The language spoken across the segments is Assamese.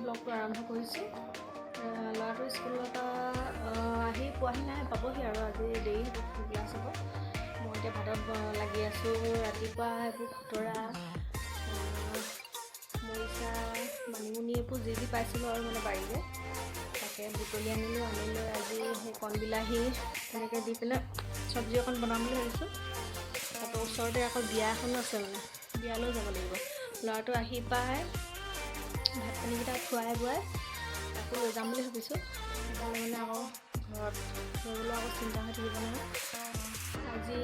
ব্লগটো আৰম্ভ কৰিছোঁ। ল'ৰাটো স্কুলৰ পৰা আহি পোৱাহি নাই, পাবহি আৰু আজি দেৰি হ'ব, ক্লাছ হ'ব। মই এতিয়া ভাতত লাগি আছোঁ। ৰাতিপুৱা এইবোৰ খুতৰা, মৰিচা, মানিমুনি এইবোৰ যি যি পাইছিলোঁ আৰু মানে বাৰীৰে তাকে বুটলি আনিলোঁ। আনি লৈ আজি সেই কণ বিলাহী তেনেকৈ দি পেলাই চব্জি অকণ বনাম বুলি ভাবিছোঁ। তাৰপৰা ওচৰতে আকৌ বিয়া এখনো আছে, মানে বিয়ালৈও যাব লাগিব। ল'ৰাটো আহি পাই ভাত পানীকেইটা খুৱাই বোৱাই আকৌ লৈ যাম বুলি ভাবিছোঁ। নহ'লে মানে আকৌ ঘৰত থৈ গ'লেও আকৌ চিন্তা হৈ থাকিব নহয়। আজি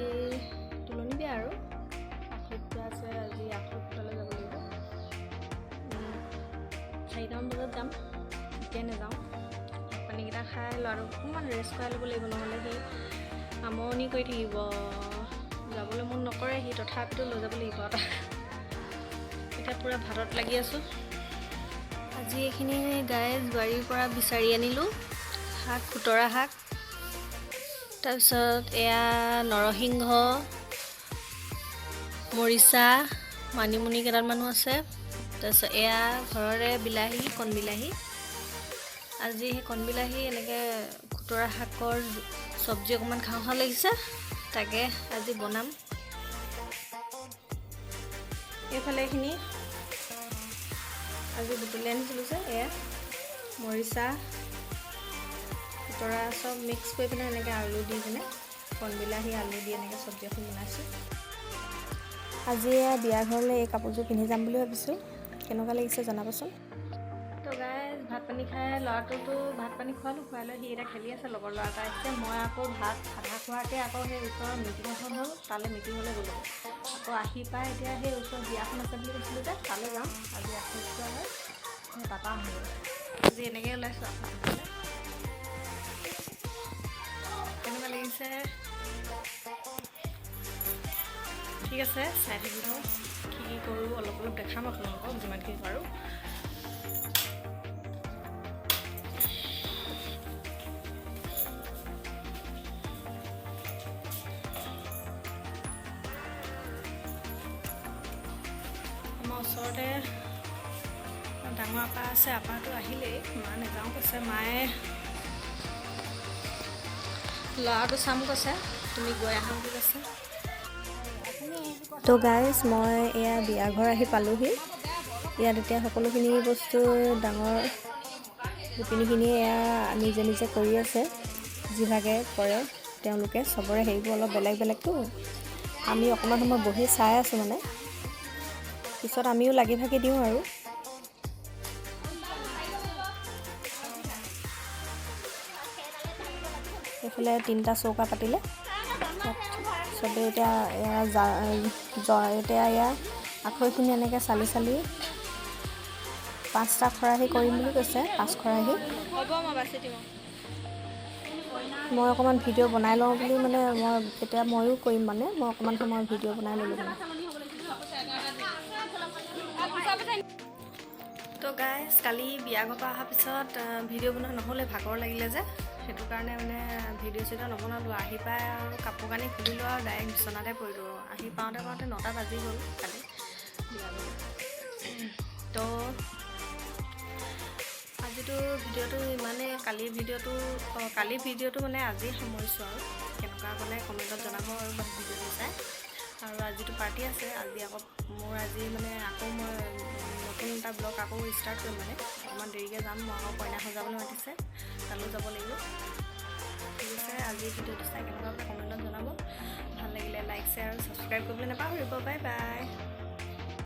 তুলনি বিয়া আৰু আখৈ ফুটা আছে, আজি আখৈ ফুটালৈ যাব লাগিব। 4টামান বজাত যাম, এতিয়াই নাযাওঁ। ভাত পানীকেইটা খাই ল'ৰাটোক অকণমান ৰেষ্ট কৰাই ল'ব লাগিব, নহ'লে সি আমনি কৰি থাকিব। যাবলৈ মন নকৰে সি, তথাপিতো লৈ যাব লাগিব তাক। এতিয়া পূৰা ভাতত লাগি আছোঁ। আজি এইখিনি গাইজ বাৰীৰ পৰা বিচাৰি আনিলোঁ শাক, খুতৰা শাক, তাৰপিছত এয়া নৰসিংহ, মৰিচা, মানিমুনি কেইডালমানো আছে। তাৰপিছত এয়া ঘৰৰে বিলাহী, কণ বিলাহী। আজি সেই কণ বিলাহী এনেকৈ খুতৰা শাকৰ চব্জি অকণমান খাওঁ খাওঁ লাগিছে, তাকে আজি বনাম। এইফালে এইখিনি আজি বুটলি আনিছিলোঁ যে এয়া মৰিচা, খুতৰা চব মিক্স কৰি পিনে এনেকৈ আলু দি পিনে, কণ বিলাহী আলু দি এনেকৈ চব্জি এখন বনাইছোঁ। আজি এয়া বিয়া ঘৰলৈ এই কাপোৰযোৰ পিন্ধি যাম বুলি ভাবিছোঁ। কেনেকুৱা লাগিছে জনাবচোন। তো গাইজ, ভাত পানী খাই ল'ৰাটোতো ভাত পানী খোৱালোঁ। খুৱাই লৈ সি এতিয়া খেলি আছে, লগৰ ল'ৰা এটা আহিছে। মই আকৌ ভাত আধা খোৱাকৈ আকৌ সেই ওচৰৰ মিটিং এখন হ'ল, তালৈ মিটিঙলৈ গ'লোঁ। আকৌ আহি পাই এতিয়া সেই ওচৰৰ বিয়াখন আছে বুলি কৈছিলোঁ যে, তালৈ যাম। আজি আখৈ খোৱা হয়, সেই তাৰপৰা আহোঁগৈ। আজি এনেকৈ ওলাইছোঁ আখৈ খাবলৈ। কেনেকুৱা লাগিছে? ঠিক আছে, চাই থাকিব কি কি কৰোঁ। অলপ অলপ দেখাম আপোনালোকক যিমানখিনি পাৰোঁ। আমাৰ ওচৰতে ডাঙৰ আপা আছে, আপাটো আহিলেই। মা নাযাওঁ কৈছে, মায়ে ল'ৰাটো চাম কৈছে, তুমি গৈ আহা বুলি কৈছে। তো গাইজ, মই এয়া বিয়া ঘৰ আহি পালোহি। ইয়াত এতিয়া সকলোখিনি বস্তু ডাঙৰ গোপিনীখিনিয়ে এয়া নিজে নিজে কৰি আছে, যিভাগে কৰে তেওঁলোকে। চবৰে হেৰিবোৰ অলপ বেলেগ বেলেগতো। আমি অকণমান সময় বহি চাই আছোঁ, মানে পিছত আমিও লাগি ভাগি দিওঁ আৰু। এইফালে তিনিটা চৌকা পাতিলে, তাত চবেই এতিয়া এয়া এতিয়া এয়া আখৈখিনি এনেকৈ চালি চালি পাঁচটা খৰাহী কৰিম বুলি কৈছে, 5 খৰাহী। হ'ব, মই বাছি দিম। মই অকণমান ভিডিঅ' বনাই লওঁ বুলি, মানে মই এতিয়া ময়ো কৰিম, মানে মই অকণমান সময় ভিডিঅ' বনাই ল'লোঁ মানে। তো গাইজ, কালি বিয়া ঘৰৰ পৰা অহাৰ পিছত ভিডিঅ' বনোৱা নহ'লে, ভাগৰ লাগিলে যে, সেইটো কাৰণে মানে ভিডিঅ' চিডিঅ' নবনালোঁ। আহি পাই আৰু কাপোৰ কানি খুলিলোঁ আৰু ডাইৰেক্ট বিচনাতে পৰিলোঁ। আহি পাওঁতে পাওঁতে 9টা বাজি গ'ল কালি বিয়া ঘৰত। তো আজিতো ভিডিঅ'টো ইমানেই। কালিৰ ভিডিঅ'টো মানে আজি সামৰিছোঁ আৰু কেনেকুৱা পালে কমেণ্টত জনাব আৰু ভিডিঅ'টো চাই। আৰু আজিতো পাৰ্টি আছে। আজি আকৌ মোৰ আজি মানে আকৌ মই নতুন এটা ব্লগ আকৌ ষ্টাৰ্ট কৰিম, মানে অকণমান দেৰিকৈ যাম মই। আকৌ কইনা সজাবলৈ মাতিছে, তালৈও যাব লাগিব। ঠিক আছে, আজি ভিডিঅ'টো চাই কেনেকুৱা পালে কমেণ্টত জনাব। ভাল লাগিলে লাইক, শ্বেয়াৰ আৰু ছাবস্ক্ৰাইব কৰিবলৈ নাপাহৰিব। Bye bye.